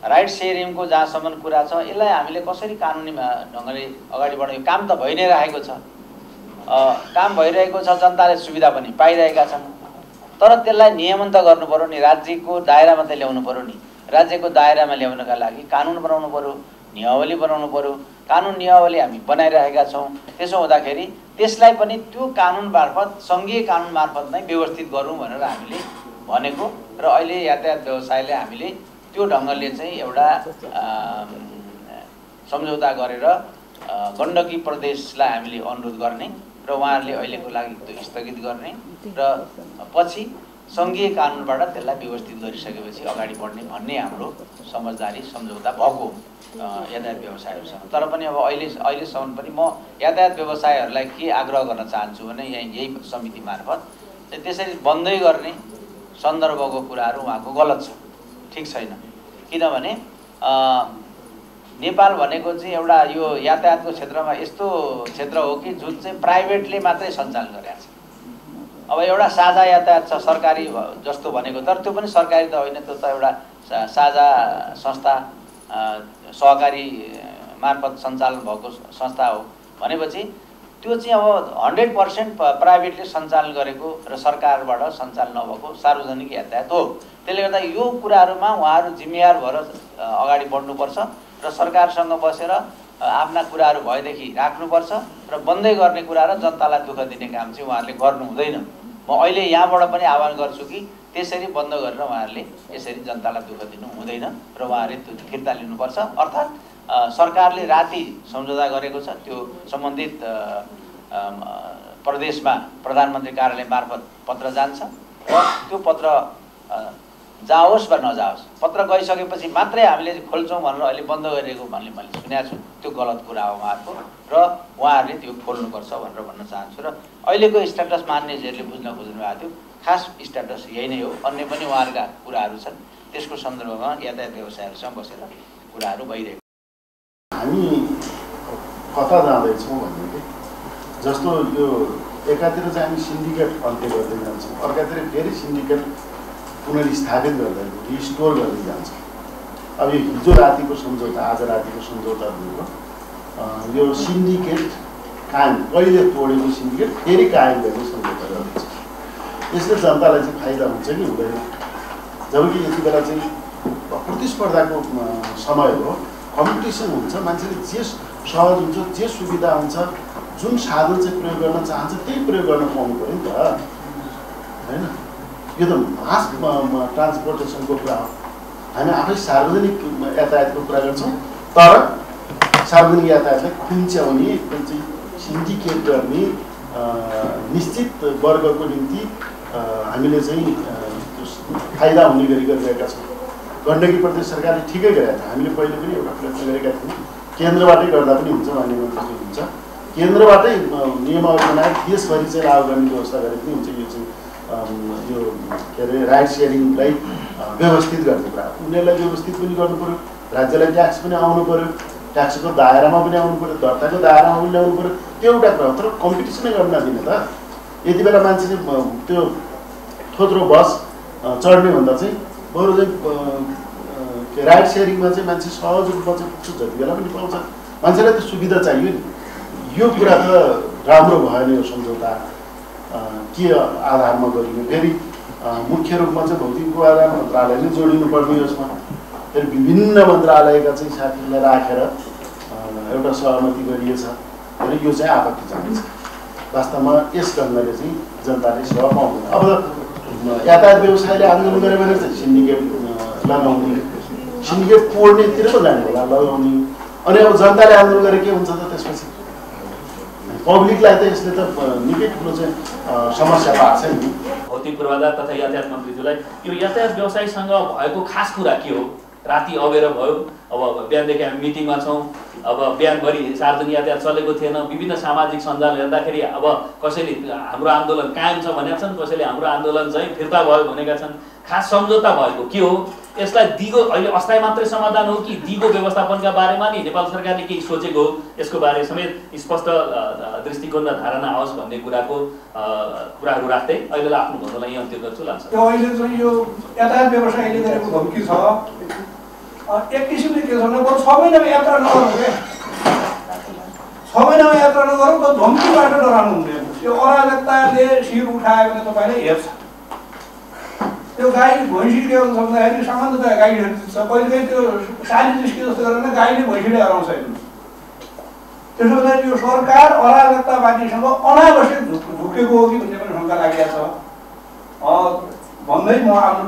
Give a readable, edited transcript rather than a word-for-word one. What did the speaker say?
Right सेयरिङको जहाँसम्म कुरा छ यसलाई हामीले कसरी कानुनी ढङ्गले अगाडि बढाउने काम त भइ नै रहेको छ, काम भइरहेको छ, जनताले सुविधा पनि पाइरहेका छन्। तर त्यसलाई नियमन त गर्नु पर्यो नि, राज्यको दायरामा त ल्याउनु पर्यो नि। राज्यको दायरामा ल्याउनका लागि कानुन बनाउनु पर्यो, नियमावली बनाउनु पर्यो। कानुन नियमावली हामी बनाइरहेका छौँ। त्यसो हुँदाखेरि त्यसलाई पनि त्यो कानुन मार्फत, सङ्घीय कानुन मार्फत नै व्यवस्थित गरौँ भनेर हामीले भनेको र अहिले यातायात व्यवसायले हामीले त्यो ढङ्गले चाहिँ एउटा सम्झौता गरेर गण्डकी प्रदेशलाई हामीले अनुरोध गर्ने र उहाँहरूले अहिलेको लागि त्यो स्थगित गर्ने र पछि सङ्घीय कानुनबाट त्यसलाई व्यवस्थित गरिसकेपछि अगाडि बढ्ने भन्ने हाम्रो समझदारी सम्झौता भएको यातायात व्यवसायहरूसँग। तर पनि अब अहिलेसम्म पनि म यातायात व्यवसायहरूलाई के आग्रह गर्न चाहन्छु भने यही समिति मार्फत चाहिँ त्यसरी बन्दै गर्ने सन्दर्भको कुराहरू उहाँको गलत छ, ठिक छैन। किनभने नेपाल भनेको चाहिँ एउटा यो यातायातको क्षेत्रमा यस्तो क्षेत्र हो कि जुन चाहिँ प्राइभेटले मात्रै सञ्चालन गरेको छ। अब एउटा साझा यातायात छ सरकारी जस्तो भनेको, तर त्यो पनि सरकारी त होइन, त्यो त एउटा साझा संस्था सहकारी मार्फत सञ्चालन भएको संस्था हो भनेपछि त्यो चाहिँ अब 100% प्राइभेटले सञ्चालन गरेको र सरकारबाट सञ्चालन नभएको सार्वजनिक यातायात हो। त्यसले गर्दा यो कुराहरूमा उहाँहरू जिम्मेवार भएर अगाडि बढ्नुपर्छ र सरकारसँग बसेर आफ्ना कुराहरू भएदेखि राख्नुपर्छ र बन्दै गर्ने कुरा र जनतालाई दुःख दिने काम चाहिँ उहाँहरूले गर्नु हुँदैन। म अहिले यहाँबाट पनि आह्वान गर्छु कि त्यसरी बन्द गरेर उहाँहरूले यसरी जनतालाई दुःख दिनु हुँदैन र उहाँहरूले त्यो फिर्ता लिनुपर्छ। अर्थात् सरकारले राति सम्झौता गरेको छ, त्यो सम्बन्धित प्रदेशमा प्रधानमन्त्री कार्यालय मार्फत पत्र जान्छ र त्यो पत्र जाओस् वा नजाओस्, पत्र गइसकेपछि मात्रै हामीले खोल्छौँ भनेर अहिले बन्द गरिरहेको भन्ने मैले सुनेको छु। त्यो गलत कुरा हो उहाँहरूको र उहाँहरूले त्यो खोल्नुपर्छ भनेर भन्न चाहन्छु। र अहिलेको स्ट्याटस मान्यजीहरूले बुझ्न खोज्नु भएको थियो, खास स्ट्याटस यही नै हो। अन्य पनि उहाँहरूका कुराहरू छन्, त्यसको सन्दर्भमा यातायात व्यवसायहरूसँग बसेर कुराहरू भइरहेको। हामी कता जाँदैछौँ भन्ने कि जस्तो यो एकातिर चाहिँ हामी सिन्डिकेट अन्त्य गर्दै जान्छौँ, अर्कातिर फेरि सिन्डिकेट पुनर्स्थापित गर्दै रिस्टोर गर्दै जान्छ। अब यो हिजो रातिको सम्झौता, आज रातिको सम्झौता भनेको यो सिन्डिकेट कायम, कहिले तोडेको सिन्डिकेट फेरि कायम गर्ने सम्झौता गर्दैछ। यसले जनतालाई चाहिँ फाइदा हुन्छ कि हुँदैन? जबकि यति बेला चाहिँ प्रतिस्पर्धाको समय हो, कम्पिटिसन हुन्छ, मान्छेले जे सहज हुन्छ, जे सुविधा हुन्छ, जुन साधन चाहिँ प्रयोग गर्न चाहन्छ त्यही प्रयोग गर्न पाउनु पऱ्यो नि त, होइन? यो त मास ट्रान्सपोर्टेसनको कुरा हो। हामी आफै सार्वजनिक यातायातको कुरा गर्छौँ, तर सार्वजनिक यातायातलाई खुम्च्याउने, एकदम चाहिँ सिन्डिकेट गर्ने निश्चित वर्गको निम्ति हामीले चाहिँ फाइदा हुने गरी गरिरहेका छौँ। गण्डकी प्रदेश सरकारले ठिकै गरेका छ। हामीले पहिले पनि एउटा प्रयत्न गरेका थियौँ, केन्द्रबाटै गर्दा पनि हुन्छ भन्ने मन्त्री हुन्छ, केन्द्रबाटै नियमावली बनाएर देशभरि चाहिँ लागू गर्ने व्यवस्था गरे पनि हुन्छ। यो चाहिँ यो के अरे राइट सेयरिङलाई व्यवस्थित गर्ने कुरा, उनीहरूलाई व्यवस्थित पनि गर्नु पऱ्यो, राज्यलाई ट्याक्स पनि आउनु पऱ्यो, ट्याक्सको दायरामा पनि आउनु पऱ्यो, दर्ताको दायरामा पनि ल्याउनु पऱ्यो, त्यो एउटा कुरा हो। तर कम्पिटिसनै गर्न नदिने त, यति बेला मान्छेले त्यो थोत्रो बस चढ्ने भन्दा चाहिँ बरु चाहिँ राइट सेयरिङमा चाहिँ मान्छे सहज रूपमा चाहिँ पुग्छ, जति बेला पनि पाउँछ। मान्छेलाई त सुविधा चाहियो नि। यो कुरा त राम्रो भएन। यो सम्झौता के आधारमा गरियो? फेरि मुख्य रूपमा चाहिँ भौतिक पूर्वाधार मन्त्रालयले जोडिनु पर्ने यसमा, फेरि विभिन्न मन्त्रालयका चाहिँ साथीहरूलाई राखेर एउटा सहमति गरिएछ भने यो चाहिँ आपत्तिजनक छ। वास्तवमा यस ढङ्गले चाहिँ जनताले सेवा पाउँदैन। अब यातायात व्यवसायले आन्दोलन गऱ्यो भने चाहिँ सिन्डिकेट लगाउने, सिन्डिकेट तोड्नेतिर पो जाने होला, लगाउने। अनि अब जनताले आन्दोलन गरे के हुन्छ त? त्यसपछि पब्लिकलाई त यसले त निकै ठुलो चाहिँ समस्या पार्छ नि। भौतिक पूर्वाधार तथा यातायात मन्त्रीज्यूलाई यो यातायात व्यवसायीसँग भएको खास कुरा के हो? राति अबेर भयो, अब बिहानदेखि हामी मिटिङमा छौँ, अब बिहानभरि सार्वजनिक यातायात चलेको थिएन, विभिन्न सामाजिक सञ्जाल हेर्दाखेरि अब कसैले हाम्रो आन्दोलन कायम छ भनेका छन्, कसैले हाम्रो आन्दोलन चाहिँ फिर्ता भयो भनेका छन्। खास सम्झौता भएको के हो? यसलाई दिगो अहिले अस्थायी मात्रै समाधान हो कि दिगो व्यवस्थापनका बारेमा नि नेपाल सरकारले केही सोचेको हो? यसको बारे समेत स्पष्ट दृष्टिकोण र धारणा आओस् भन्ने कुराहरू राख्दै अहिलेलाई आफ्नो भनोलाई यही अन्त्य गर्छु लाग्छ। अहिले चाहिँ यो यातायात व्यवसायले गरेको धम्की छ, एक किसिमले के छ भने बरु 6 महिनामा यात्रा नगरौँ के 6 महिनामा यात्रा नगरौँ त धम्कीबाट डराउनु हुँदैन त्यो अराजकताले शिर उठायो भने तपाईँले हेर्छ त्यो गाई भैँसी के हुन्छ भन्दाखेरि सामान्यतया गाईहरू जित्छ कहिलेकाहीँ त्यो साली जिस्के जस्तो गरेर गाईले भैँसीले हराउँछ त्यसो हुँदाखेरि यो सरकार अराजकतावादीसँग अनावश्यक झुकेको हो कि भन्ने पनि शङ्का लागिरहेको छ भन्दै म आफ्नो